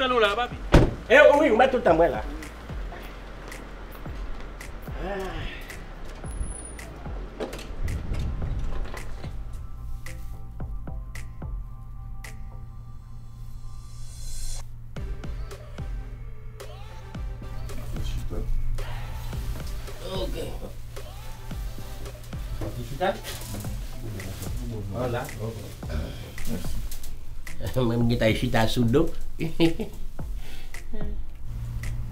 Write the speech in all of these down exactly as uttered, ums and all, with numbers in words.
Nou la, papi. E wi, ou mèt tout tan mwen la. Ok. Ou chita? Voilà. Mwen m gentan chita sou do.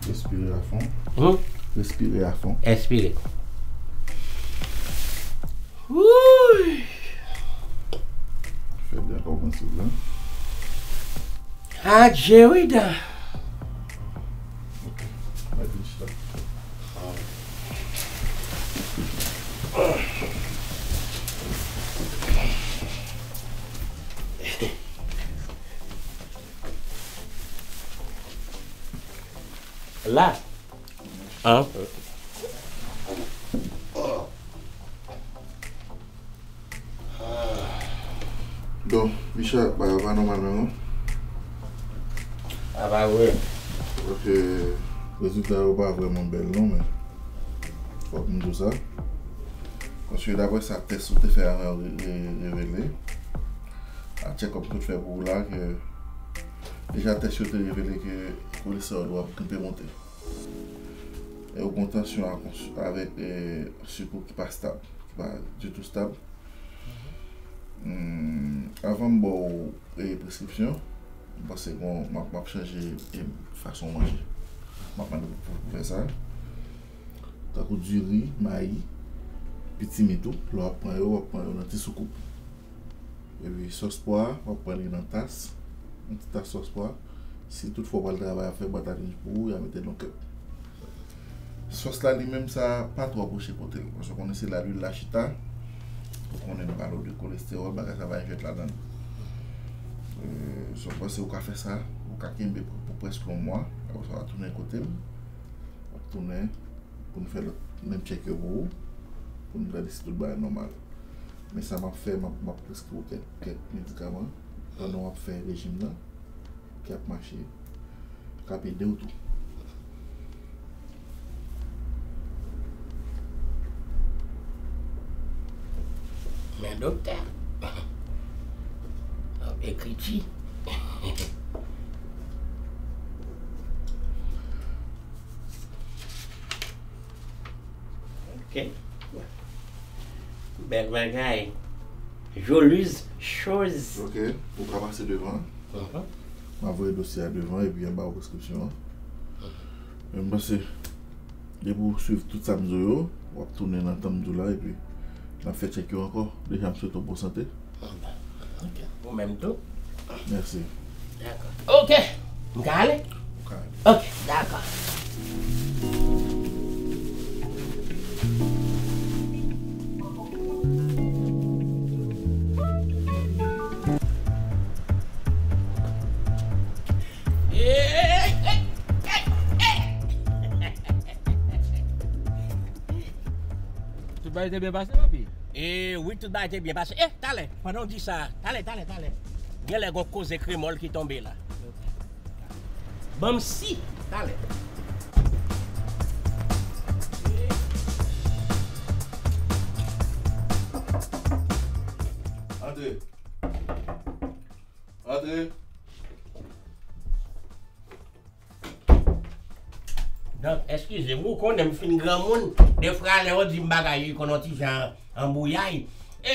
Respire a fon. Hmm? Respire a fon. Espire. Wouy! Fè byen kòmanse vre. Adje wi dan. Ok. Mwen vin chita. La. An. Bon, Bicha, bagay pa nòmal menm non. A pa vre. Paske rezilta yo pa vrèman bèl non, men fòk m di w sa. Paske daprè sa tès ou te fè avan yo re- re- revele, a tchèkòp m sot fè pou ou la, ke deja tès yo te revele ke kolestewòl ou ap kenbe monte. E ou gen tansyon a kons- avèk e, sik ou ki pa stab, ki pa ditou stab. Hmm, avan m ba w e, preskripsyon, m panse bon, m ap, m ap chanje e, fason w manje. M ap mande pou, pou fè sa. Tankou diri, mayi, pitimi tou, lè w ap pran yo, w ap pran yo nan ti soukoup. Epi sòs pwa, w ap pran li nan tas, yon ti tas sòs pwa. Si toutfwa w pral travay ap fè bwat a linj pou ou, y a mete l yon kèp. Sòs la li menm sa pa twò pwoche kote l, paske w konnen se la lwil la chita. Ou konnen nou pale w de kolestewòl, bagay sa pa gen jwèt ladan l. E, so m panse ou ka fè sa, ou ka kenbe pou, pou prèske yon mwa, apre sa w a tounen kote m, w ap tounen pou n fè lòt menm tchèk yo pou ou, pou n gade si tout bagay nòmal. Men sa m ap fè, m ap, m ap preskri w kèk, kèk medikaman pandan w ap fè rejim nan, ki ap mache, k ap ede w tou. Men doktè, ekriti. Ok. Bèl bagay. Joliz choz. Ok, ou ka pase devan. Mhm. M a voye dosye a devan epi m ba ou preskripsyon an. Mhm. Men m panse, depi w swiv tout sa m di w yo, w ap tounen nan tan m di w la epi n ap fè tchèk yo ankò. Deja m swete w bon sante. Ok. Ou menm tou. Mèsi. Dakò. Ok. M ka ale? Ou ka ale. Ok, dakò. Tout bagay te byen pase, papi? E wi, tout bagay te byen pase. E, talè, pandan w di sa, talè, talè, talè. Genlè gon koze kremòl ki tonbe la. Ban m si, talè. Antre. Antre. Donk, eskize m, ou konnen m fin granmoun, defwa lè yo di m bagay yo, konn yon ti jan anbouyay. E,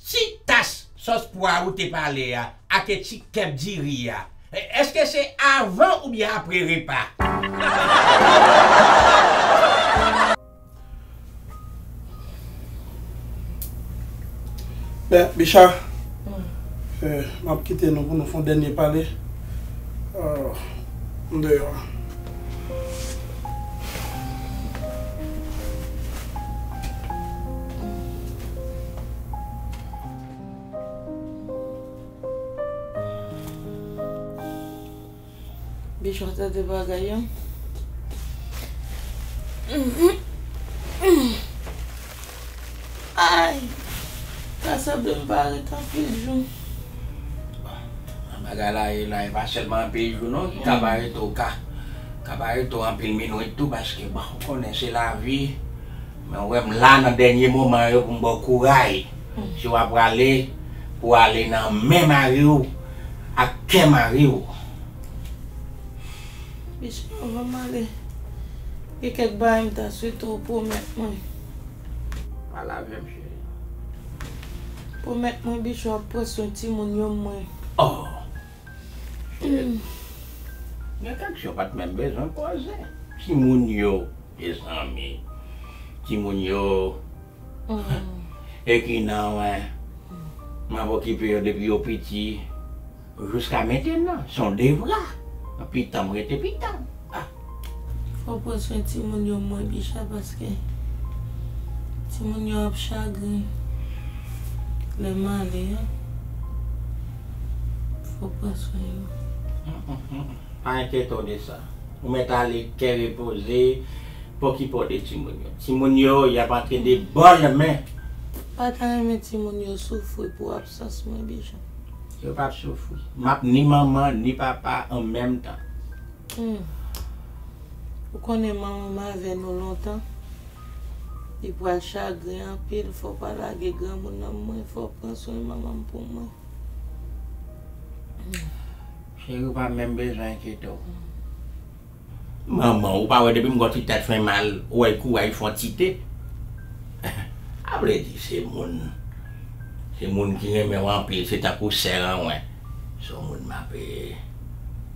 ti tas sòs pwa ou te pale a, ak ti kèb diri a, e, èske se avan oubyen apre repa? Ben, Bicha, eh, m ap kite nou pou nou fè yon dènye pale. Ah, m deyò. Bicha, tande bagay an. Ay! Sa sanble m pa ret anpil jou. Anba Bagay la ye la, e pa sèlman anpil jou non ki kabareto ka. Kabareto anpil minwit tou, paske, bon, ou konnen se lavi. Men ou wè m la nan dènye moman yo pou m ba w kouray. Si w ap prale, pou w ale nan men mari w ak kè mari w. Bicha, anvan m ale, gen kèk bagay m ta swete w pwomèt mwen. Pale avè m, cheri. Pwomèt mwen, Bicha, w ap pran swen timoun yo mwen. Oh! Cheri. Gen kèk jou pa t menm bezwen poze. Timoun yo, mezanmi. Timoun yo. E ki nan, wen, m ap okipe yo depi yo piti. Jiska mentenan, se yon devwa. Pitanm rete pitanm. Ah. Fò w pran swen timoun yo mwen, Bicha, paske timoun yo ap chagren lè m ale a. Fò w pran swen yo. Pa enkyete w de sa. Ou mèt ale kè repoze, pa okipe w de timoun yo. Timoun yo, y ap antre de bò nan men. Pa ta renmen timoun yo soufri pou absans mwen, Bicha. Yo p ap soufri. M ap ni manman, ni papa an menm tan. Hmm. Ou konnen manman m avè nou lontan. Li pral chagren anpil, fò w pa lage granmoun nan mwen, fò w pran swen manman m pou mwen. Cheri, ou pa menm bezwen enkyete w. Manman, ou pa wè depi m gen yon ti tèt fè mal, ou wè kouray fè yon ti te. A vle di, se moun, se moun ki renmen w anpil, se tankou sè an mwen. Se yon moun m ap, e,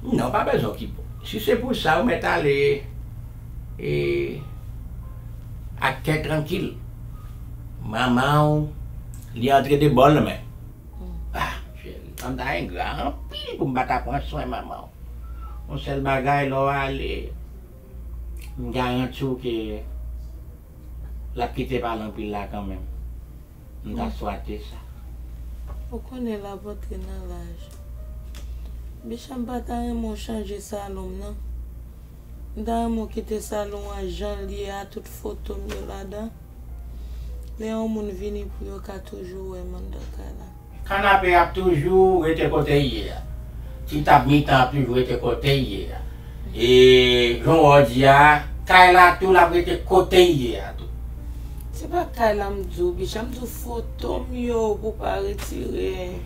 non, pa bezwen okipe w. Si se pou sa, ou mèt ale, e, ak kè trankil. Manman w, li antre de bò nan men. Ah, cheri, an ta engra anpil pou m pa ta pran swen manman w. Yon sèl bagay, lè w ale, m garanti w ke l ap kite pale anpil la kanmenm. M ta swate sa. Ou konnen l ap antre nan laj. Bicha, m pa ta renmen w chanje salon m nan. M ta renmen w kite salon an jan l ye a, tout foto m yo ladan. Lè yon moun vini pou yo ka toujou wè m anndan kay la. Kanape a ap toujou rete kote l ye a. Ti tab mitan ap toujou rete kote l ye a. E jan w di a, kay la tou l ap rete kote l ye a tou. Se pa kay la m di w, Bicha, m di w foto m yo pou w pa retire.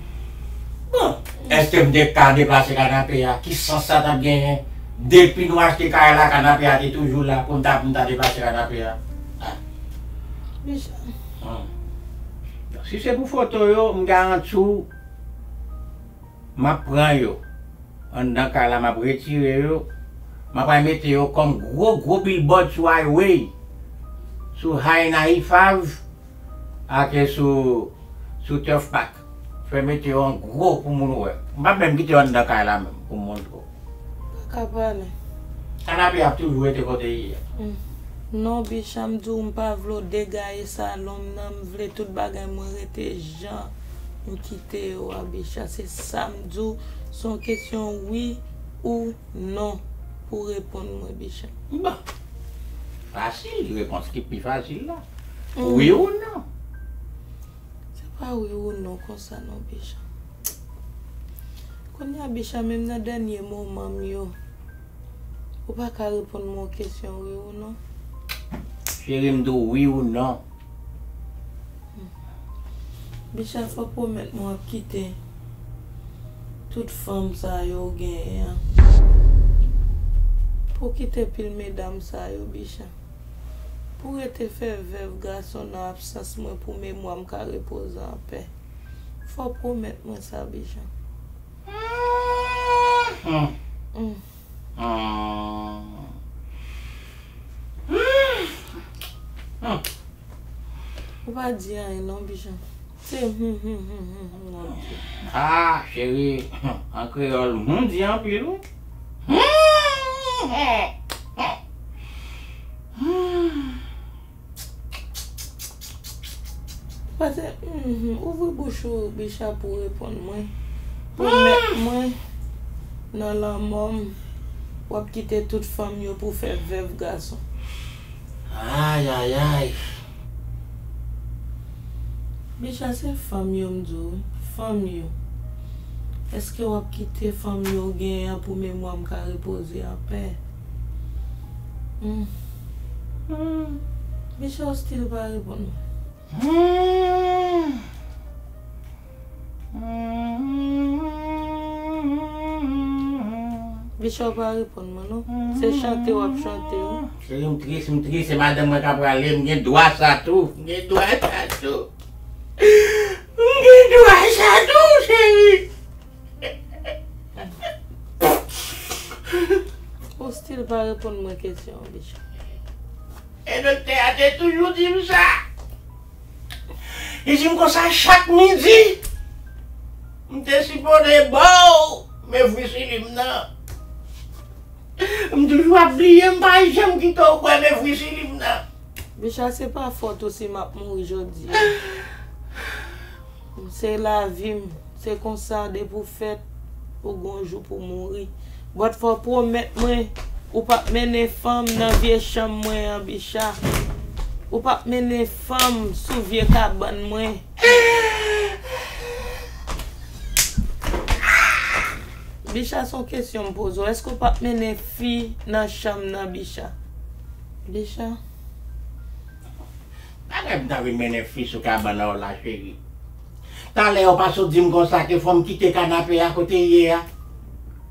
Bon, èske m te ka deplase kanape a? Ki sans sa t ap genyen? Depi nou achte kay la, kanape a te toujou la pou m ta, pou m ta deplase kanape a. Ah. Bicha. Hmm. Si se pou foto yo, m garanti w, m ap pran yo. Anndan kay la, m ap retire yo. M ap al mete yo kòm gwo, gwo billboard sou highway. Sou High ninety-five ak sou, sou Turf Park. Fè mete yo an gwo pou moun wè. M p ap menm kite yo anndan kay la menm pou m montre w. Pa ka pale. Kanape ap toujou rete kote l ye a. Hmm. Non, Bicha, m di w m pa vle w degaye salon m nan, m vle tout bagay mwen rete jan m kite yo a, Bicha. Se sa m di w, se yon kesyon wi ou non pou w reponn mwen, Bicha. Bon. Fasil, repons ki pi fasil la. Hmm. Wi ou non? Se pa wi ou non konsa non, Bicha. Kounye a, Bicha, menm nan dènye moman m yo, ou pa ka reponn mwen yon kesyon wi ou non? Cheri, m di w wi ou non. Bicha, fò w pwomèt mwen w ap kite tout fanm sa yo w genyen an. Pou w kite pil medam sa yo, Bicha. Pou w rete fè vèv gason nan absans mwen pou memwa m ka repoze anpè. Fò w pwomèt mwen sa, Bicha. Hmm. Hmm. Hmm. Hmm. Ou pa di anyen non, Bicha. Se hum, hum, hum, hum, hum, w ap di. Ah, cheri, an kreyòl, hum di anpil, wi. Hum, hum, hum. Pase, mhm, ouvri bouch ou, Bicha, pou w reponn mwen. Pwomèt mwen, nan lanmò m, w ap kite tout fanm yo pou w fè vèv gason. Ayayay. Bicha, se fanm yo m di w wi, fanm yo. Èske w ap kite fanmi w genyen an pou memwa m ka repoze anpè? Hmm. Hmm. Bicha, w still pa reponn mwen. Hmm. Bicha, w pa reponn mwen non. Se chante w ap chante wi. Cheri, m tris, m tris, se madanm mwen k ap prale, m gen dwa sa tou, m gen dwa sa tou. M gen dwa sa tou, cheri. Ou still pa reponn mwen kesyon an, Bicha. E doktè a te toujou di m sa. Li di m konsa chak midi, m te sipoze ba w mevrisilin nan. M toujou ap bliye, m pa janm kite w bwè mevrisilin nan. Bicha, se pa fòt ou si m ap mouri jodi a. Se lavi m. Se konsa, depi w fèt, ou gon jou pou w mouri. But fò w pwomèt mwen, ou p ap mennen fanm nan vye chanm mwen an, Bicha. Ou p ap mennen fanm sou vye kabann mwen. Bicha, se yon kesyon m poze w. Èske w p ap mennen fi nan chanm nan, Bicha? Bicha. Bagay m ta vin mennen fi sou kabann an w la, cheri. Talè ou pa sot di m konsa ke fò m kite kanape a kote l ye a?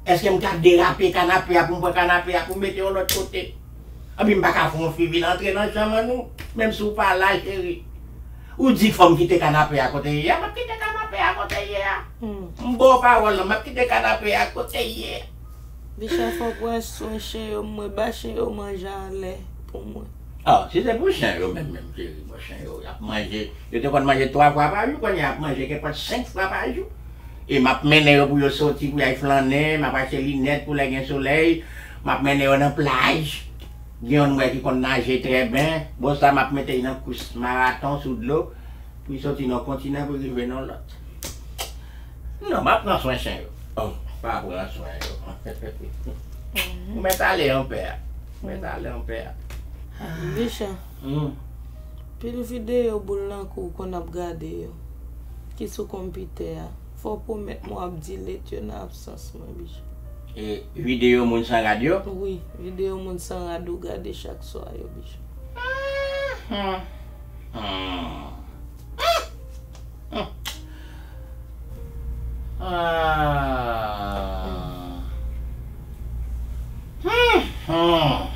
Èske m ka derape kanape a pou m pran kanape a pou m mete yon lòt kote? Anpi m pa ka fè yon fi vin antre nan chanm an nou, menm si w pa la, cheri. Ou di fò m kite kanape a kote l ye a, m ap kite kanape a kote l ye a. Hmm. M ba w pawòl lan, m ap kite kanape a kote l ye a. Bicha, fò w pran swen chen yo, mwen ba chen yo manje anlè pou mwen. Ah, si se pou chen yo menm, menm, cheri, bon, chen yo, y ap manje, yo te konn manje twa fwa pa jou, kounye a y ap manje kenpòt senk fwa pa jou. E m ap mennen yo pou yo soti, pou y al flannen, m ap achte linèt pou lè gen solèy, m ap mennen yo nan plaj. Gen youn m wè ki konn naje trè byen, bon, sa m ap mete l nan kous maraton sou dlo. Pou l soti nan yon kontinan pou l rive nan yon lòt. Non, m ap pran swen chen yo. Oh, pa pran swen yo. Ou mèt ale anpè a. Ou mèt ale anpè a. Bicha. Hmm. Pil videyo boul nan kou w konn ap gade yo, ki sou konpitè a, fò w pwomèt mwen w ap delete yo nan absans mwen, Bicha. E videyo moun san rad yo? Wi, videyo moun san rad ou gade chak swa yo, Bicha. Hmm. Hmm. Hmm. Ah. Hmm. Hmm.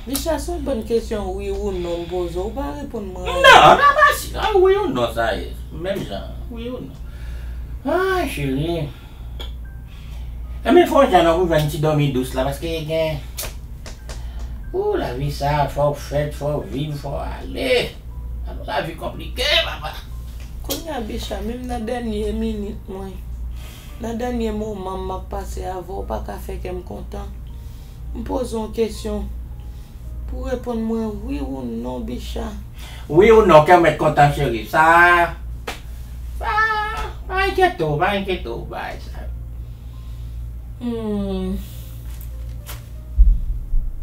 Bicha, se yon bann kesyon wi ou non m poze w, ou pa reponn mwen anyen. Non, nan pa si, ah, wi ou non sa ye. Menm jan, wi ou non. Ah, cheri. Enben, fò w jan non pou jwenn ti dòmi dous la, paske gen, ou, lavi sa, fò w fèt, fò w viv, fò w ale. Lavi konplike, papa. Kounye a, Bicha, menm nan dènye minit mwen, nan dènye moman m ap pase avè w, ou pa ka fè kè m kontan. M poze w yon kesyon. Pou w reponn mwen wi ou non, Bicha. Wi ou non, kè w mèt kontan, cheri. Sa, sa, pa enkyete w, pa enkyete w, bagay sa yo. Hmm.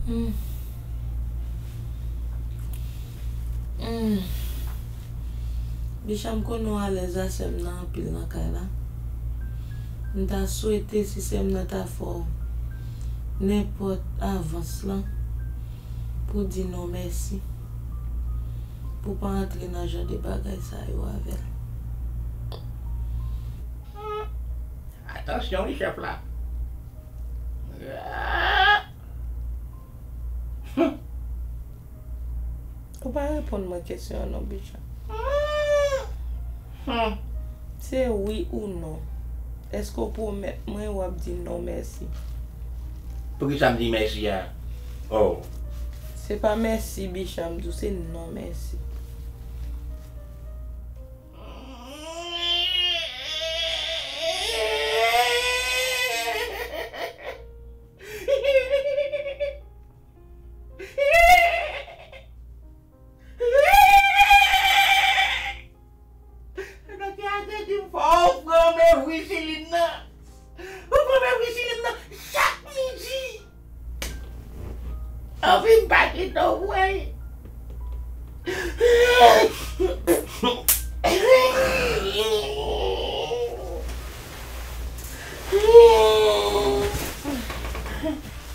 Hmm. Hmm. Bicha, m konnen w alèz a sè m nan anpil nan kay la. M ta swete si sè m nan ta fè w nenpòt avans lan pou w di non mèsi, pou w pa antre nan jan de bagay sa yo avè l. Atansyon wi, chèf la. Ou pa reponn mwen kesyon an non, Bicha. Hmm. Se wi ou non. Èske w pwomèt mwen w ap di non mèsi? Poukisa m di mèsi a? Oh. Se pa mèsi, Bicha, m di w se non mèsi. Doktè a te di m fò w pran mevrisilin nan. Ou pran mevrisilin nan chak midi. Anvi m pa kite w pran l.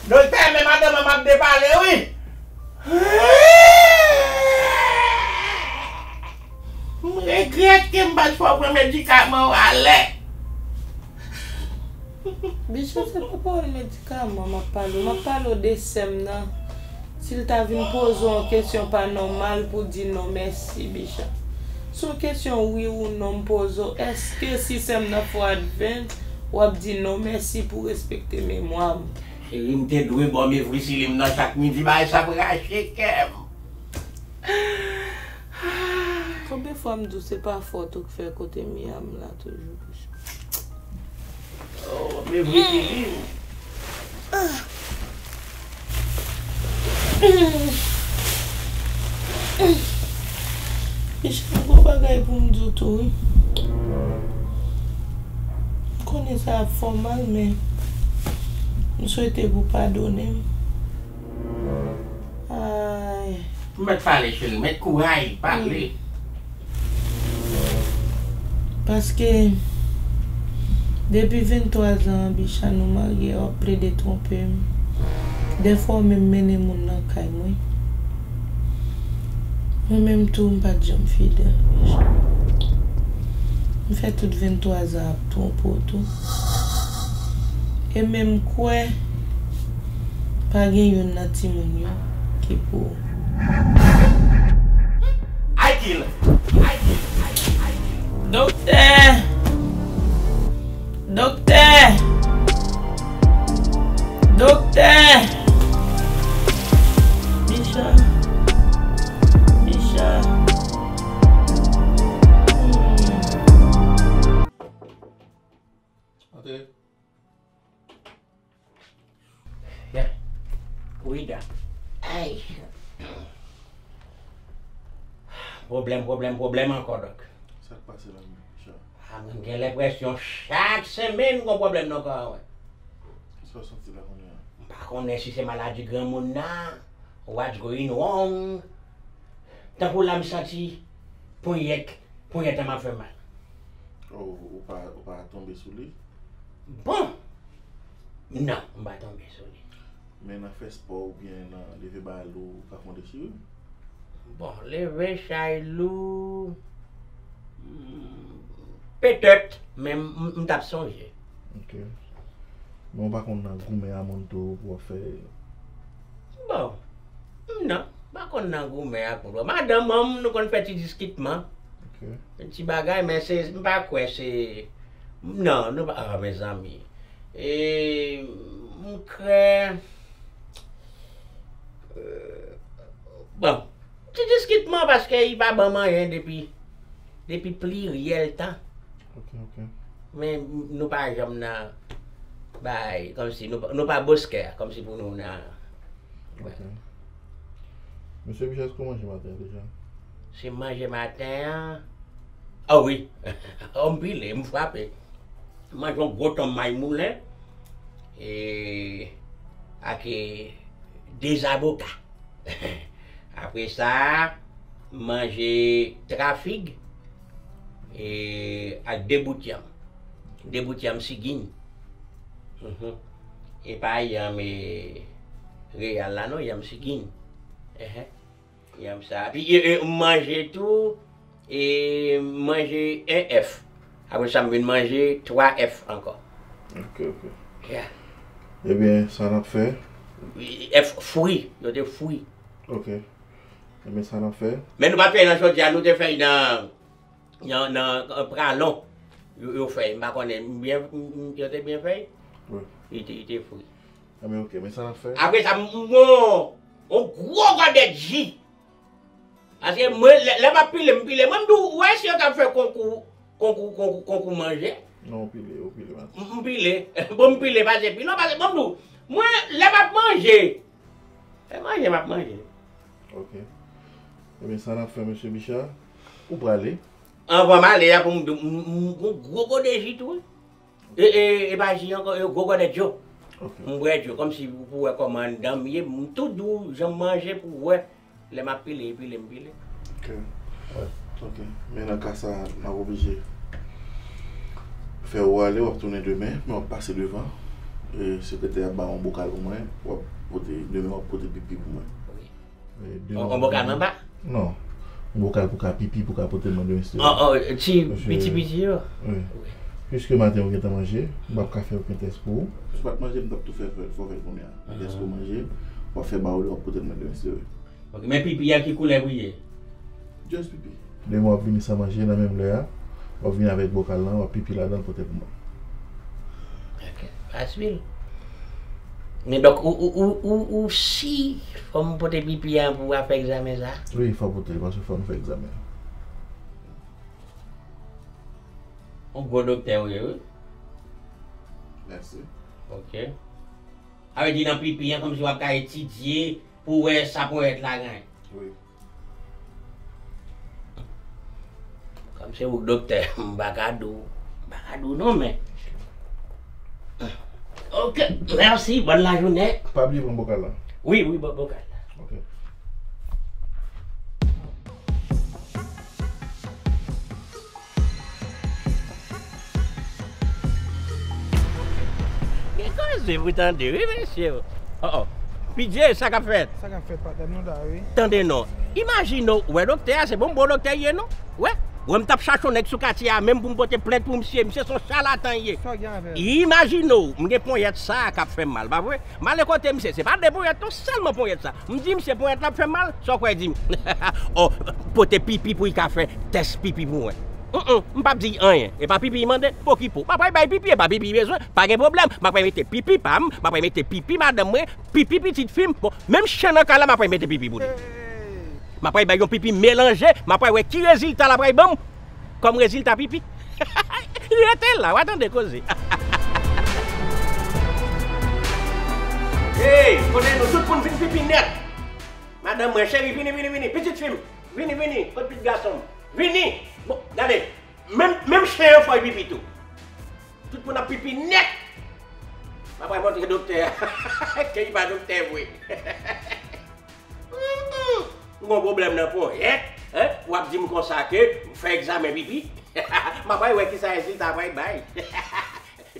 Doktè, men madanm an m ap depale wi. M regrèt ke m pa t fè w pran medikaman w alè. Bicha, se pa pawòl medikaman m ap pale w. M ap pale w de sè m nan. Si l ta vin poze w yon kesyon pa nòmal pou w di non mèsi, Bicha. Se yon kesyon wi ou non m poze w. Èske si sè m nan fè w advance, w ap di non mèsi pou w respekte memwa m? Cheri, m te dwe ba w mevrisili m nan chak midi, bagay sa ap rache kè m. Konbyen fwa m di w se pa fòt ou k fè kote m ye a m la toujou, Bicha? Oh, mevrisili m. Bicha, m gen yon bagay pou m di w tou wi. M konnen sa ap fè w mal, men m swete pou w padone m. Ay. Ou mèt pale, cheri. Mèt kouray, pale. Paske depi venntwa zan an, Bicha, nou marye, w ap plede twonpe m. Dèfwa w menm mennen moun nan kay mwen. Mwen menm tou, m pa t janm fidèl, Bicha. M fè tout venntwa zan ap twonpe w tou. E menm kwè, pa gen youn nan timoun yo ki pou ou. I kill. I kill. I kill. Doktè! Doktè! Doktè! Bicha! Bicha! Hmm. Antre. Yeah. Wi, da. Ay. Pwoblèm, pwoblèm, pwoblèm ankò, dòk. Sa k pase la menm, Bicha? A, mwen gen lenpresyon chak senmenn gon pwoblèm nan kò a mwen. Kisa w santi la kounye a? M pa konnen si se maladi granmoun nan, what's going wrong. Tankou la m santi ponyèt, ponyèt an m ap fè mal. Oh, ou pa, ou pa tonbe sou li? Bon! Non, m pa tonbe sou li. Men nan fè spò oubyen nan leve ba lou, ou ka fè yon dechirè? Bon, leve chay lou, hmm, petèt, men m, m, m t ap sonje. Ok. Men ou pa konn nan goumen a moun tou pou w ap fè? Bon, m non, m pa konn nan goumen ak moun. Madanm mwen, nou konn fè ti diskitman. Ok. Ti bagay, men se, m pa kwè se, non, nou pa, ah, mezanmi. E, m kwè, euh, bon, ti diskitman paske li pa ban m anyen depi, depi pliryèl tan. Ok, ok. Men nou pa janm nan bay, kòmsi nou, nou pa boskè, kòmsi pou nou nan. Ok. Mesye Bicha, èske w manje maten an deja? Si m manje maten an, ah wi, m pile, m frape. M manje yon gwo tonm may moulen, e, ak, e, de zaboka. Apre sa, m manje twa fig, e, ak de bout yanm. De bout yanm sigin. Mhm. E pa yanm, e, reyal la non, yanm sigin. Enhen. Yanm sa. Epi, e, e, m manje tou, e, m manje en èf. Apre sa, m vin manje twa èf ankò. Ok, ok. Yeah. Ebyen, sa n ap fè? Èf fri, yo te fri. Ok. Ebyen, sa n ap fè? Men nou pa t fè nan chòdyè, nou te fè nan, nan, nan, euh, pralon. Yo, yo fè, m pa konnen, byen, m, m, yo te byen fè? Wi. Li te, li te fri. Ebyen, ok, men sa n ap fè? Apre sa, m, m, yon, yon gwo gòdèt ji. Paske mwen, lè, lè m ap pile, m pile. Mwen, m di w, ou wè si yo t ap fè konkou, konkou, konkou, konkou manje? Non, ou pile, ou pile, maten. M, m pile. Bon, m pile, pase pi. Non, pase, bon, m di w, mwen, lè m ap manje, e manje m ap manje. Ok. Ebyen, sa n ap fè, mesye Bicha? Ou prale? Anvan m ale a, pou m, m, m, m, yon gwo gode ji tou, wi. E, e, e pa ji ankò, e gwo gòdèt djo. Ok. M bwè djo, kòmsi pou wè kòman anndan m ye. M tou di w jan m manje pou wè. Lè m ap pile, pile, m pile. Ok. Wi. Ok. Men nan ka sa, m ap oblije. Fè ou ale, w ap tounen demen, men w ap pase devan. E, sekretè a ba w yon bokal pou mwen, w ap pote, demen w ap pote pipi pou mwen. Wi. E, demen w ap vini. On, on bokal anba? Non. Yon bokal pou ka pipi, pou ka pote mwen demen, si te vle. Oh, oh, ti, piti, piti yo? Wi. Wi. Piske maten ou gentan manje, m p ap ka fè okenn tès pou ou. Si w pa t manje, m t ap tou fè, fè, fè w fè l kounye a. Deske w manje, w ap fè ba w li, w ap pote l mwen demen, si te vle. Ok, men pipi a ki koulè pou l ye? Just pipi. Demen w ap vini san manje nan menm lè a, w ap vini avèk bokal lan, w ap pipi ladan l pote pou mwen. Ok, pa swil. Men donk, ou, ou, ou, ou, ou si fò m pote pipi a pou w fè egzamen sa? Wi, fò w pote l, paske fò m fè egzamen an. Yon gwo doktè ou ye, wi. Mèsi. Ok. Sa vle di nan pipi an, kòmsi w ap ka etidye pou wè sa ponyèt la genyen. Wi. Kòm se ou k doktè, m pa ka di w, m pa ka di w non, men. Ok, mèsi, bòn lajounen. Pa bliye pran bokal la. Wi, wi, bò bokal la. Ok. Gen koze pou tande, wi, mesye. Oh, oh. P J, sa k ap fèt? Sa k ap fèt, patnè, nou la, wi. Tande non. Imajine w, wè doktè a, se bon, bon doktè l ye, non? Wè, wè m t ap chache yon nèg sou katye a, menm pou m pote plent pou misye, misye se yon chalatan l ye. Sa w gen avè l? Imajine w, m gen ponyèt sa a k ap fè m mal, pa vre? M ale kote misye, se pa de ponyèt non, sèlman ponyèt sa. M di misye ponyèt la ap fè m mal, sa w kwè di m? Oh, pote pipi pou l ka fè tès pipi pou mwen. Mm, mm, m p ap di anyen. E pa pipi l mande, pokipo. M ap pral bay pipi, e pa pipi l bezwen, pa gen pwoblèm. M ap pral mete pipi pa m, m ap pral mete pipi madanm mwen, pipi pitit fi m. Bon, menm chen nan kay la, m ap pral mete pipi pou li. M ap pral bay yon pipi melanje, m ap pral wè ki rezilta l ap pral ban m. Kòm rezilta pipi. Rete la, w a tande koze. Hey, kote nou tout moun vin pipi nèt. Madanm mwen, cheri, vini, vini, vini. Pitit fi m, vini, vini. Kot pitit gason m? Vini. Bon, gade. Menm, menm chen an fò l pipi tou. Tout moun ap pipi nèt. M ap pral montre doktè a ke li pa doktè vre. M gon pwoblèm nan ponyèt, en? W ap di m konsa ke m fè egzamen pipi? M ap pral wè kisa rezilta pral bay.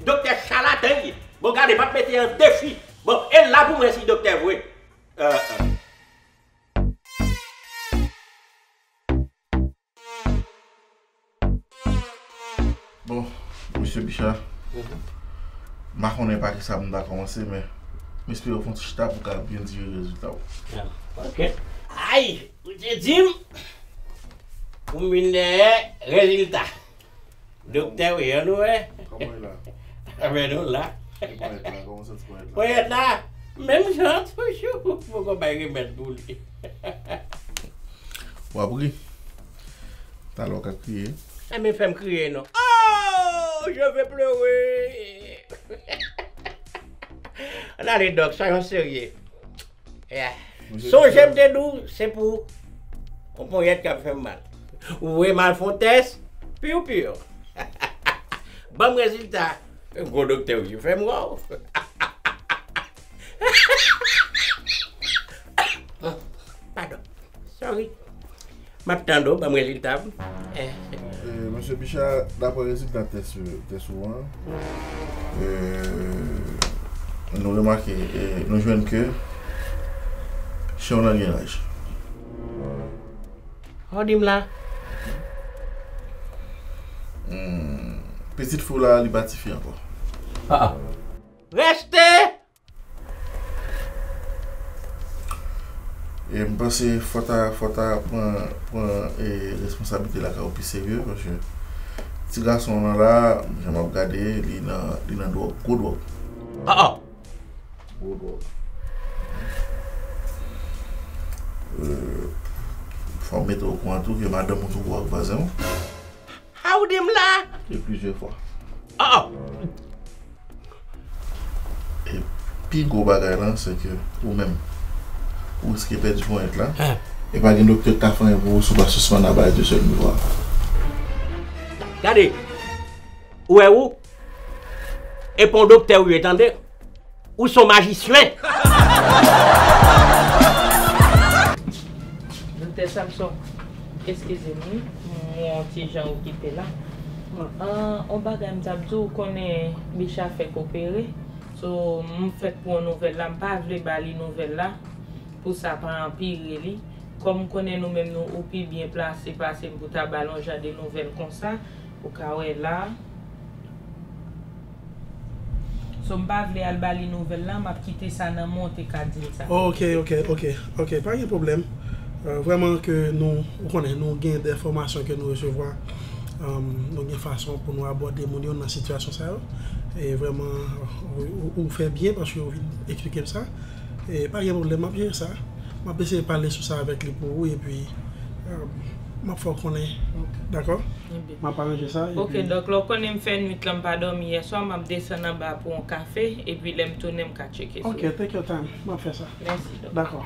Doktè chalatan li ye. Bon, gade, m ap mete an defi. Bon, e la pou mwen si doktè vre. Euh, euh. Bon, mesye Bicha, m pa konnen pa kisa pou m ta kòmanse, men m espere w fè yon ti chita pou w ka byen dire rezilta w. Ah, ok. Ay, ou te di m pou m vin dèyè rezilta. Doktè, wi, ann wè. Kòman e la? Avè nou la. E ponyèt la, kòman w santi ponyèt la? Ponyèt la, menm jan toujou, poko bay remèd pou li. W ap ri. Talè w ka kriye. Enben, fè m kriye non. Oh, je vais pleurer. Ann ale, dòk, soyons sérieux. Yeah. Sonje m te di w, se pou yon ponyèt k ap fè m mal. Ou voye m al fè yon tès, piu piu. Ban m rezilta. Gwo doktè, wi, fè m wè w. Padon. Sorry. M ap tande w, ban m rezilta m. Eh. E, mesye Bicha, daprè rezilta tès, tès ou an, e, nou remake, e, nou jwenn ke chen w nan gen laj. Sa w di m la? Hmm, pitit fi w la, li pa tifi ankò. Ah, ah. Reste! E m panse fò ta, fò ta pran, pran, e, responsablite lakay ou pi serye, paske ti gason w lan la, jan m ap gade, li nan, li nan dwòg, gwo dwòg. Ah, ah. Gwo dwòg. E, fò m mete w okouran tou ke madanm ou tou gwo ak vwazen w. Sa w di m la? E plizyè fwa. Ah, ah. E pi gwo bagay lan, se ke ou menm, ou riske pèdi ponyèt la. Hein. E pa gen doktè k ka fè anyen pou ou si w pa sispann abaye de sèl miwa. Gade, ou wè ou, e pa yon doktè ou ye, tande? Ou se yon majisyen. Doktè Samson, eskize m wi, m yon ti jan okipe la. Bon, an, on bagay m t ap di w, ou konnen Bicha fèk opere. So, m fèk pran nouvèl la, m pa vle ba li nouvèl la pou sa pa anpire li. Kòm m konnen nou menm nou, ou pi byen plase pase m pou ta ba l on jan de nouvèl konsa, ou ka wè la. So, m pa vle al ba li nouvèl la, m ap kite sa nan men w te ka di l sa. Oh, ok, ok, ok, ok, pa gen pwoblèm. Euh, vrèman ke nou, ou konnen, nou gen de enfòmasyon ke nou resevwa, euh, nou gen fason pou nou abòde moun yo nan sitiyasyon sa yo. E vrèman, ou, ou, ou fè byen paske ou vin eksplike m sa. E pa gen pwoblèm, m ap jere sa. M ap eseye pale sou sa avèk li pou ou, epi, euh, m ap fè w konnen. Ok. Dakò? Ebyen. M ap aranje sa, ok, epi donk, lè w konnen m fè nwit lan, m pa dòmi yè swa, m ap desann anba pou yon kafe, epi lè m tounen, m ka tcheke sou ou. Ok, take your time. M ap fè sa. Mèsi, dòk. Dakò.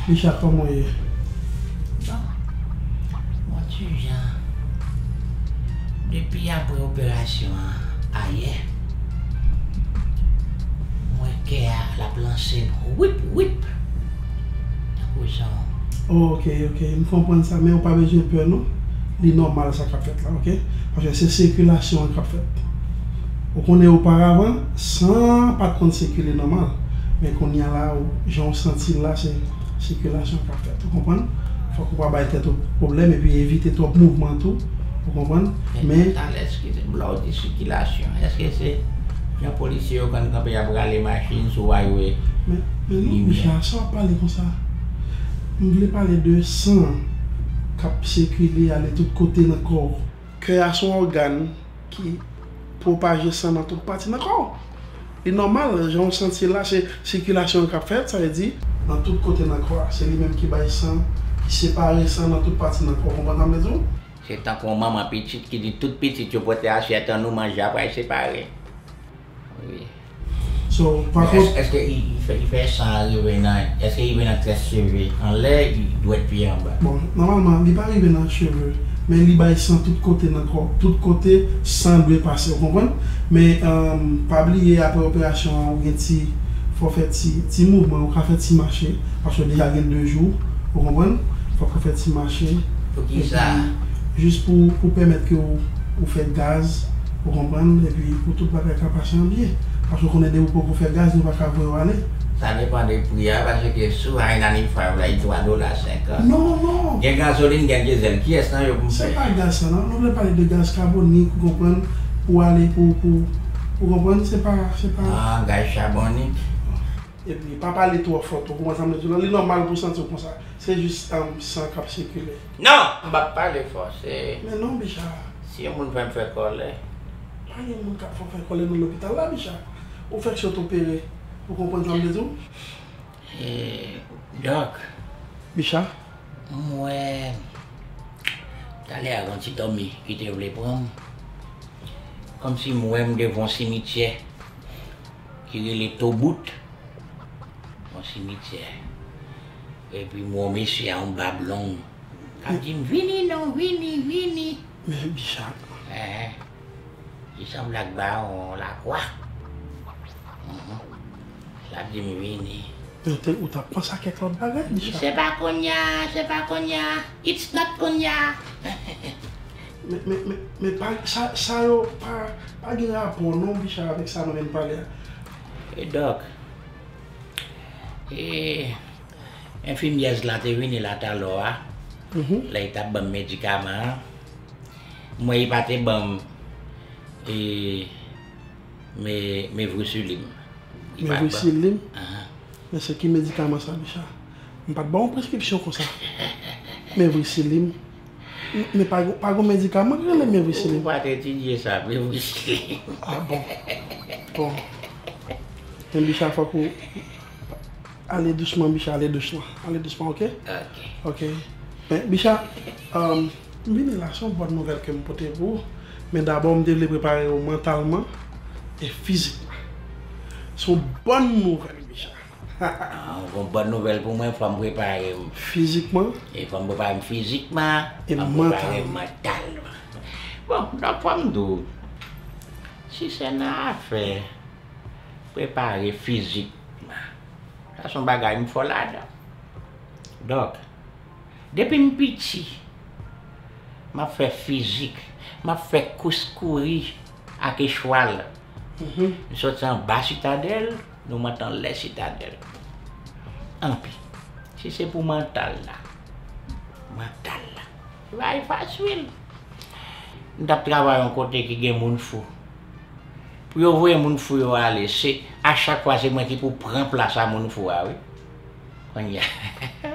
Bicha, kòman w ye? Bon, mwen ti jan. Depi apre operasyon an ayè, mwen kè a l ap lanse m wip, wip. Tankou jan. Oh, ok, ok, m konprann sa, men ou pa bezwen pè non. Li nòmal sa k ap fèt la, ok? Paske se sikilasyon an k ap fèt. Ou konnen oparavan, san an pa t konn sikile nòmal. Men kounye a la, ou, jan w santi l la, se sikilasyon k ap fèt. Ou konprann? Fòk ou pa bay tèt ou pwoblèm epi evite twòp mouvman tou. Ou konprann? Men, men talè, eskize m, lè w di sikilasyon, èske se jan polisye yo konn kanpe y ap rale machin sou highway? Men, men non, Bicha, sa w ap pale konsa? M vle pale de san k ap sikile ale tout kote nan kò w. Kè a se yon ògàn ki pwopaje san nan tout pati nan kò w. Li nòmal, jan w santi l la, se sikilasyon an k ap fèt, sa vle di, nan tout kote nan kò a. Se li menm ki bay san, ki separe san nan tout pati nan kò w. Konprann sa m vle di w? Se tankou yon manman pitit ki di tout pitit yo pote asyèt an nou manje, apre l separe. Wi. So, pa kont, èske li, li fè, li fè san an rive nan, èske li rive nan krèch cheve anlè, li dwèt pye anba? Bon, nòmalman, li pa rive nan cheve, men li bay san tout kote nan kò. Tout kote, san dwe pase, ou konprann? Men, um, pa bliye, apre operasyon an, ou gen ti, fò fè ti, ti mouvman, ou ka fè ti mache, paske w deja gen de jou, ou konprann? Fòk ou fè ti mache. Poukisa? Epi, jis pou, pou pèmèt ke ou, ou fè gaz, ou konprann, epi pou tout bagay ka pase an byen. Paske w konnen depi w poko fè gaz, nou pa ka voye w ale. Sa depann de pri a, paske sou High ninety-five la, li twa dola senkant. Non, non. Gen gazolin, gen diesel. Kiyès nan yo pou m peye? Se pa gaz sa, non. Nou vle pale de gaz kabonik, ou konprann, pou ale, pou, pou, ou konprann, se pa, se pa. Ah, gaz kabonik. Epi, pa pale twò fò tou, ou konprann sa m vle di w la? Li nòmal pou w santi w konsa. Se jis, um, san k ap sikile. Non! M p ap pale fò, se. Men non, Bicha. Si yon moun fè m fè kòlè. Pa gen moun k ap fè w fè kòlè nan lopital la, Bicha. Ou fèk sot opere. Ou konprann sa m vle di w? E, dòk. Bicha? M wè, talè a, yon ti dòmi ki te vle pran m. Kòmsi m wè m devan yon simityè ki rele Tobout. Yon simityè. Epi m wè yon mesye a yon bab long k ap di m, "Vini non, vini, vini." Men Bicha. Enhen. Li sanble ak bawon lakwa. Mhm. L ap di m vini. Men ou te, ou t ap panse a kèk lòt bagay, Bicha. Se pa kounye a, se pa kounye a. It's not kounye a. Men, men, men, men pa, sa, sa yo pa, pa gen rapò non, Bicha, avèk sa nou vin pale a. E dòk, e, enfimyèz la te vini la talò a, mhm, lè li t ap ban m medikaman an. M wè li pa te ban m, e, me, mevrisilin. Li pa t ban. Mevrisilin? Ahan. Men se ki medikaman sa, Bicha? M pa t ba w yon preskripsyon konsa. Mevrisilin. M, men pa, pa gon medikaman ki rele mevrisilin. Ou pa t etidye sa, mevrisilin. Ah bon. Bon. Men Bicha, fòk ou ale dousman, Bicha, ale dousman. Ale dousman, ok? Ok. Ok. Men Bicha, um, m vini la, se yon bòn nouvèl ke m pote pou ou. Men dabò, m te vle prepare w mantalman e fizikman. Se yon bòn nouvèl, Bicha. Ah, yon bòn nouvèl pou mwen, fò m prepare m. Fizikman? E fò m prepare m fizikman, e fò m prepare m mantalman. Bon, dòk, fò m di w, si se nan afè prepare fizikman, sa se yon bagay m fò ladan. Dòk, depi m piti, m ap fè fizik, m ap fè kous kouri ak chwal. M soti anba Sitadèl, nou monte anlè Sitadèl. Anpi, si se pou mantal la, mantal la, se pa fasil. M t ap travay yon kote ki gen moun fou. Pou yo voye moun fou yo ale, se a chak fwa se mwen ki pou pran plas a moun fou a, wi. Kounye a,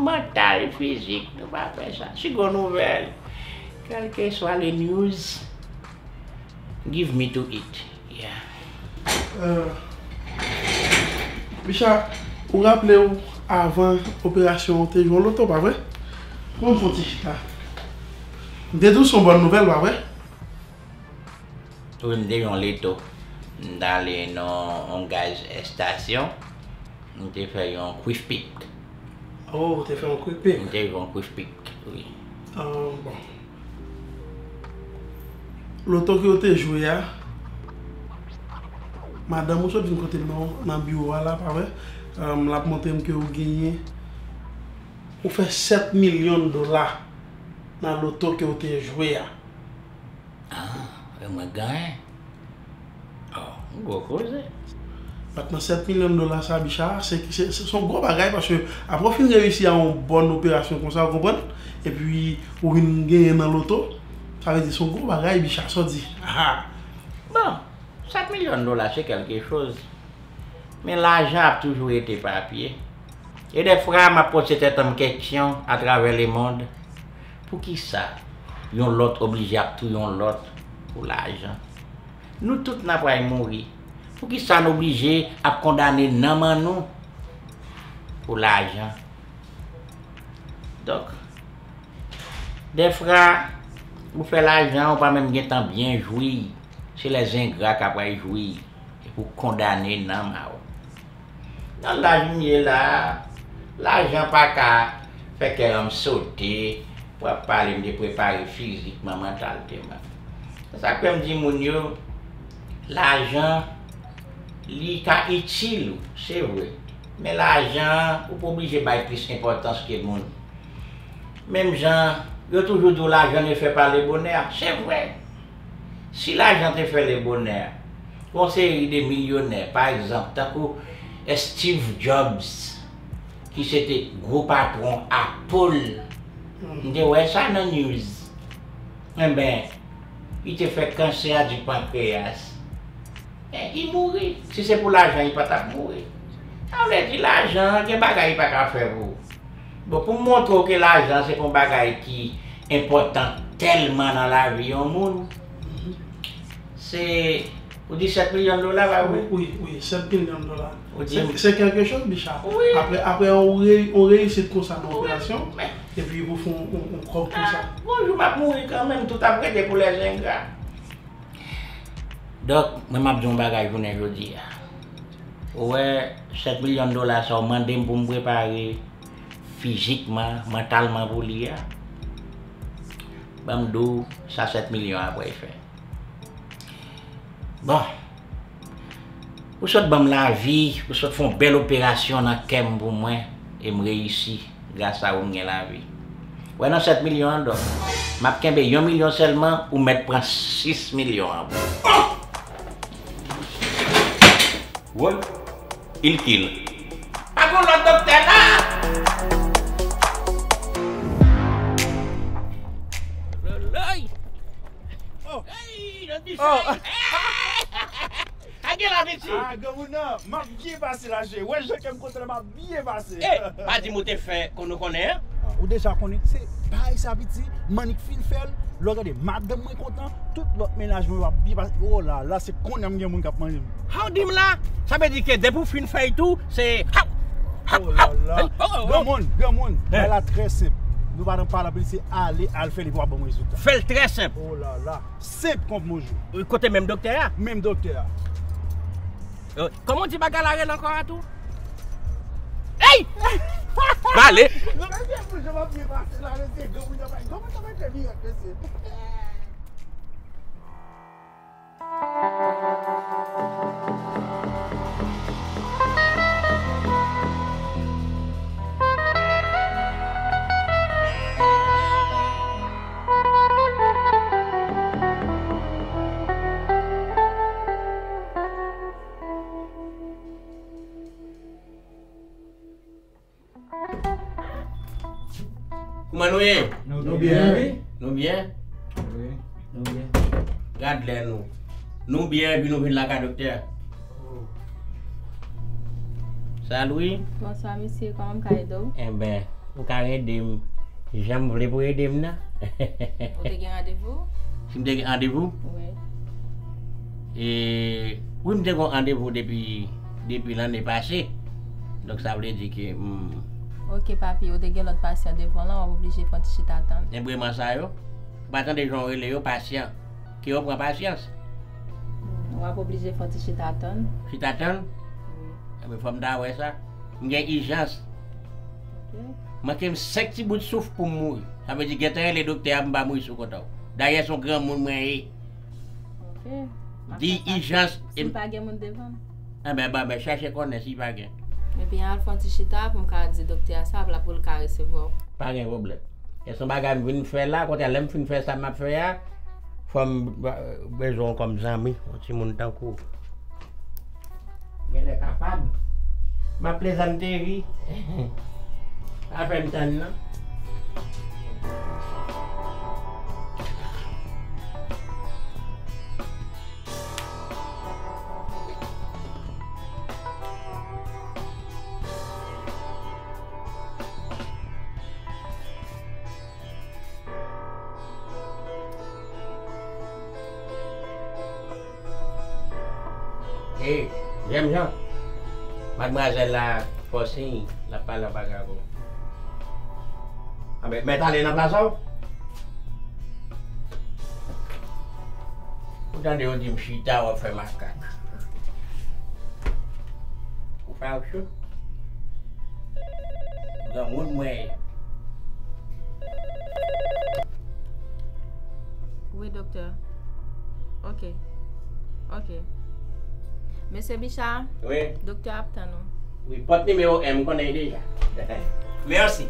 mantal, fizik, nou pa fè sa. Si gon nouvèl, kèlkeswa le news, give me to it. Yeah. Euh, Bicha, ou raple w avan operasyon ou te jwe yon loto, pa vre? Bon, fon ti chita. M te di w se yon bòn nouvèl, pa vre? Wi, m te jwe yon loto. M t ale nan yon gaz estasyon. M te fè yon Quick Pick. Oh, ou te fè yon Quick Pick? M te jwe yon Quick Pick, wi. Ah, bon. Loto ke w te jwe a, madanm ou sot vin kote m nan, nan biwo a la, pa vre? Euh, l ap montre m ke ou genyen, ou fè sèt milyon dola nan loto ke w te jwe a. Ah, e mwen genyen. Oh, yon gwo koze. Patnè, sèt milyon dola sa, Bicha, se, se, se, se yon gwo bagay, paske apre w fin reyisi a yon bòn operasyon konsa, ou konprann? Epi ou vin genyen nan loto, sa vle di se yon gwo bagay, Bicha, sa w di? Ah! Bon, sèt milyon dola se kèlke choz. Men lajan ap toujou rete papye. E dèfwa, m ap poze tèt an m kesyon atravè lemonn, poukisa yon lòt oblije ap touye yon lòt pou lajan? Nou tout n ap pral mouri. Poukisa n oblije ap kondane nanm an nou pou lajan? Donk, dèfwa, ou fè lajan, ou pa menm gentan byen jwi. Se lèzengra k ap pral jwi. Epi w kondane nanm a w. Nan laj m ye la a, lajan pa ka fè kè an m sote pou ap pale m de prepare fizikman, mantalman. Se sa k fè m di moun yo, lajan, li ka itil ou, se vre. Men lajan, ou pa oblije bay plis enpòtans ke moun. Menm jan yo toujou di w lajan ne fait pas le bonheur, se vre. Si lajan te fè le bonheur, gon seri de milyonè, pa egzanp, tankou Steve Jobs, ki se te gwo patwon Apple, m te wè sa nan news. Enben, li te fè kansè di pankreyas. Men li mouri. Si se pou lajan, li pa t ap mouri. Sa vle di lajan gen bagay li pa ka fè pou ou. Bon, pou m montre w ke lajan se pa yon bagay ki enpòtan tèlman nan lavi yon moun, se, ou di sèt milyon dola, pa vre? Wi, wi, sèt milyon dola. Ou di se, se kèlke choz, Bicha. Wi. Apre, apre yon rey-, yon reyisit konsa nan operasyon, epi pou fè yon, yon, yon kòb konsa. Gon jou m ap mouri kanmenm, tout ap rete pou lèzengra. Donk, mwen m ap di w yon bagay jounen jodi a. Ou wè, sèt milyon dola sa w mande m pou m prepare fizikman, mantalman pou li a, ban m di w sa sèt milyon an pral fè. Bon, ou sot ban m lavi, ou sot fè yon bèl operasyon nan kè m pou mwen, e m reyisi. Gras a ou m gen lavi. Wè nan sèt milyon an, Dòk, m ap kenbe yon milyon sèlman, ou mèt pran sis milyon an pou ou. Woy, il kill. Pa gon lòt doktè la! Loloy! Oh! Hey, nan di sa! A gen lavi ti. Ah, granmoun nan, m ap byen pase la, je. Wè jan ke m kontan la, m ap byen pase. Eh, pa di m ou te fè kon nou konnen an. Ah, ou deja konnen, se bagay sa piti, m annik fin fè l, lè w gade madanm mwen kontan, tout lòt mennaj mwen yo ap byen pase. Oh la la, se kounye a m gen moun k ap manje m. Howdy m la, sa vle di ke depi w fin fè l tou, se haw, haw, haw. Oh la la. Granmoun, granmoun, bagay la trè senp. Nou pa nan pale anpil, se ale, al fè l epi w ap ban mwen rezilta. Fè l trè senp. Oh la la. Senp kon bonjou. Kote menm doktè a? Menm doktè a. Euh, kòman w di bagay la rele ankò a tou? M ale. Kouman nou ye? Nou byen, wi. Nou byen? Wi, nou byen. Gad lè nou. Nou byen epi nou vin lakay doktè. Sa Lwi? Bonswa mesye, kòman m ka ede w? Enben, ou ka ede m jan m vle pou ede m nan. Ou te gen randevou? Si m te gen randevou? Wi. E, wi, m te gen randevou depi, depi lanne pase. Donk, sa vle di ke, hmm. Ok, papi, ou te gen lòt pasyan devan w lan, w ap oblije fè yon ti chita tann. Enben, sa yo, ou pa tande jan w rele yo, pasyan. Ke yo pran pasyans. Hmm, w ap oblije fè yon ti chita tann. Chita tann? Wi. Enben, fò m ta wè sa. M gen ijans. Ok. Manke m senk ti bout souf pou m mouri. Sa vle di, gentan rele doktè a pou m pa mouri sou kont ou. Dayè, se yon granmoun mwen ye. Ok. M ap fè sa. Di ijans. Si pa gen moun devan m. Enben, ban, ben, chèche konnen si pa gen. Epi al fè yon ti chita pou m ka di doktè a sa, pou l ka resevwa w. Pa gen pwoblèm. E se yon bagay m vin fè la, kote a lè m fin fè sa m ap fè a, fò m, eh, bezwen w kòm zanmi, yon timoun tankou w. Genlè kapab. M ap plezante wi. Pa fè m tann non. Hey, Jèm Jan. Madmwazèl la fè w siy, l ap pale yon bagay avè w. Anben, mèt ale nan plas ou? Ou tande yo di m chita, w ap fè makak. Ou pa yo cho? Granmoun mwen ye. Wi, doktè. Ok. Ok. Mesye Bicha, wi. Doktè ap tann ou. Wi, pòt nimewo en, m konnen l deja. Mèsi.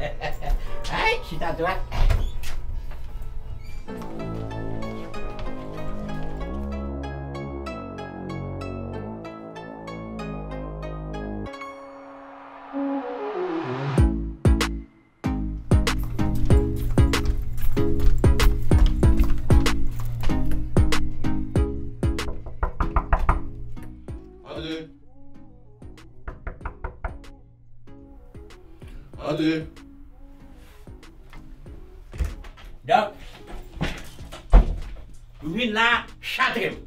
Ay, chita twa. Antre. Antre. Dòk, m vin la, chatre m.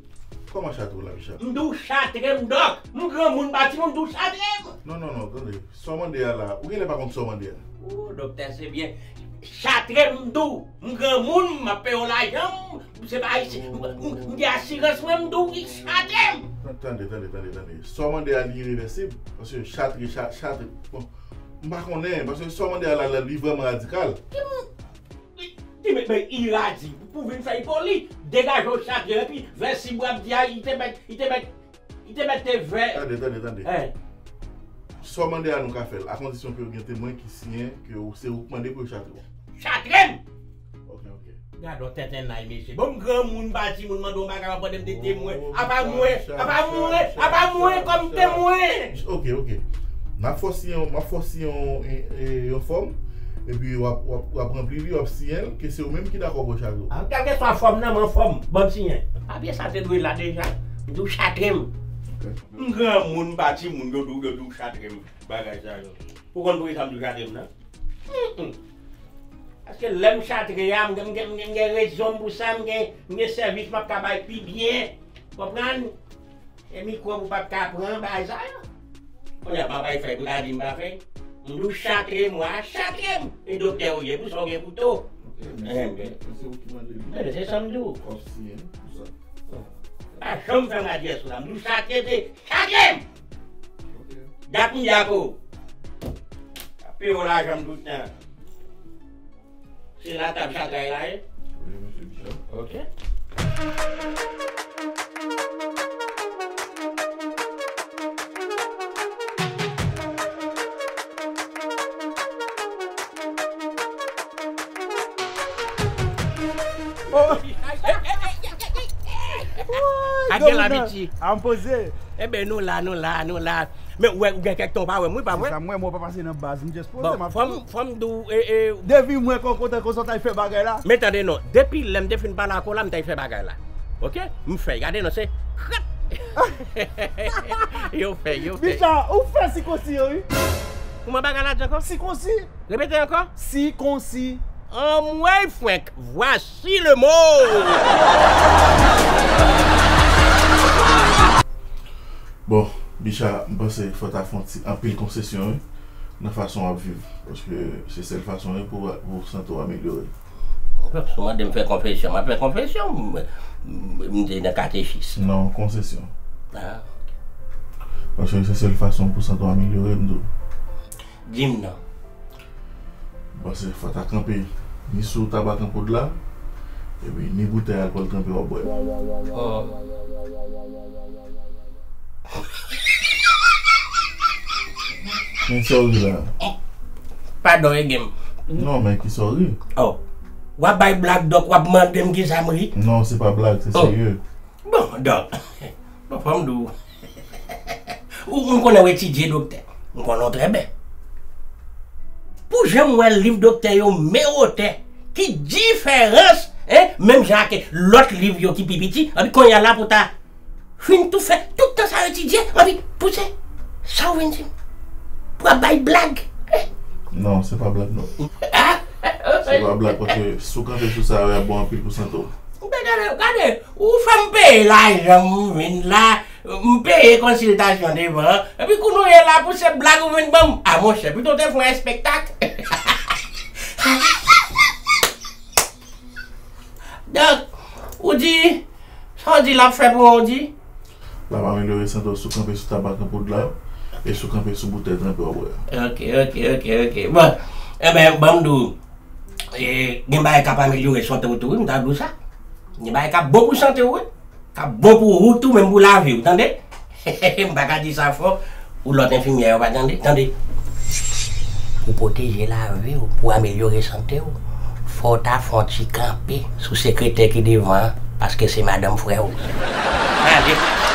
Kòman chatre w la, Bicha? M di w chatre m, Dòk. M granmoun, m pa timoun, m di w chatre m. Non, non, non, tande. Sa w mande a la, ou genlè pa konn sa w mande a. O, doktè, se byen. Chatre m, m di w. M granmoun, m ap peye w lajan m. Se pa isi. M, m, m gen asirans mwen, m di w, wi, chatre m. Tande, tande, tande, tande. Sa w mande a, li irevèsib. Paske chatre, cha-, chatre. Bon, m pa konnen, paske sa w mande a la, la, li vrèman radikal. Ki m-, li, li met men iradi pou vin fè l poli. Degaje w chatre, epi vèsib w ap di a, li te mèt, li te mèt, li te mèt te vè. Tande, tande, tande. Hein. Sa w mande a nou ka fè l, akondisyon ke yo gen temwen ki siyen ke w, se ou k mande pou yo chatre w. Chatre m! Ok, ok. Gad yon tenten nay, mesye. Bon, m granmoun, m pa timoun, mande yon bagay, w ap mande m de temwen. Oh, apa mwen, apa mwen, apa mwen kòm temwen. Ok, ok. M ap fè w siyen, m ap fè w siyen yon, e, e, yon fòm. Epi w ap, w ap, w ap ranpli li, w ap siyen l, ke se ou menm ki dakò pou yo chatre w. Ah, kèlkeswa fòm nan, men fòm, ban m siyen. Papye sa te dwe la deja. M di w chatre m. Ok. M granmoun, m pa timoun, yo di w, yo di w chatre m. Bagay sa yo. Ou konn poukisa m di w chatre m nan? Mm, mm. Paske lè m chatre a, m gen, m gen, m gen, m gen rezon m pou sa, m gen, m gen sèvis m ap ka bay pi byen. Konprann? E mikwòb ou p ap ka pran, bagay sa yo. Kounye a, m ap bay fèy pou ta di m pa fèy. M di w chatre m, w a chatre m. E doktè ou ye, pou sa w gen kouto. Enben. Se ou ki mande li. Enben, se sa m di w. W ap siyen pou sa. Pa janm fè m adyès ou la. M di w chatre, se chatre m! Ok. Dat m di a pou ou. Pi w lajan m tout tan. Se la tab chatray la ye? Wi, mesye Bichon. Ok. Oh. Ak gen la piti. An poze. Enben, nou la, nou la, nou la. Men ou wè, ou gen kèk tan ou pa wè m, wi, pa vre? Se sa m wè, mwen pa pase nan baz, m just poze, m ap fè. Fò m, fò m di w, e, e. Depi mwen konkontan konsa w t al fè bagay la. Men tande non, depi lè m te fin pale ak ou la, m t al fè bagay la. Ok? M fè, gade non, se krat! Yo fè, yo fè. Bicha, ou fè sikonsi yo, wi. Kouman bagay la di ankò? Sikonsi. Repete ankò. Sikonsi. Anmwey fwenk, voici le mot! Bon, Bicha, m panse fò w ta fè yon ti anpil konsesyon, wi, nan fason w ap viv. Paske se sèl fason, wi, pou, pou sante w amelyore. Bon, si w mande m fè konfesyon, m ap fè konfesyon. M, m, m te nan katechis. Non, konsesyon. Ah, ok. Paske se sèl fason pou sante w amelyore, m di w. Di m non. M panse fò w ta kanpe ni sou tabak an poud la, epi ni boutèy alkòl tranpe w ap bwè. Oh. Men sa w ri la? Padon, ede m. Non, men ki sa w ri? Oh. W ap bay blag, dòk w ap mande m ki sa m ri? Non, se pa blag, se serye. Bon, dòk. Bon, fò m di w. Ou, m konnen w etidye doktè. M konnen w trè byen. Pou jan m wè liv doktè yo men wotè, ki diferans, hein, menm jan ak lòt liv yo ki pi piti, anpi kounye a la pou ta fin tou fè tout tan sa yo etidye, anpi pouse, sa w vin di m? Pou ap bay blag. Eh. Non, se pa blag, non. Ah. Se pa blag, paske si w kanpe sou sa, y ap bon anpil pou sante w. Gade, gade, ou fè m peye lajan m vin la, m peye konsiltasyon devan, epi kounye a la pou se blag ou vin ban m. A monchè, pito w te fè yon espektak. Donk, ou di, sa w di l ap fè pou mwen, ou di? L ap amelyore sante w si w kanpe sou tabak an poud la, e si w kanpe sou boutèy tranpe w ap bwè a. Ok, ok, ok, ok. Bon, enben, ban m di w, e, gen bagay k ap amelyore sante w tou, wi, m ta di w sa. Gen bagay k ap bon pou sante w, wi. K ap bon pou ou tou, menm pou lavi w, tande? M pa ka di sa fò, pou lòt enfimyè yo pa tande, tande. Pou pwoteje lavi w, pou amelyore sante w, fò w ta fè yon ti kanpe sou sekretè ki devan an, paske se madanm frè w. Tande?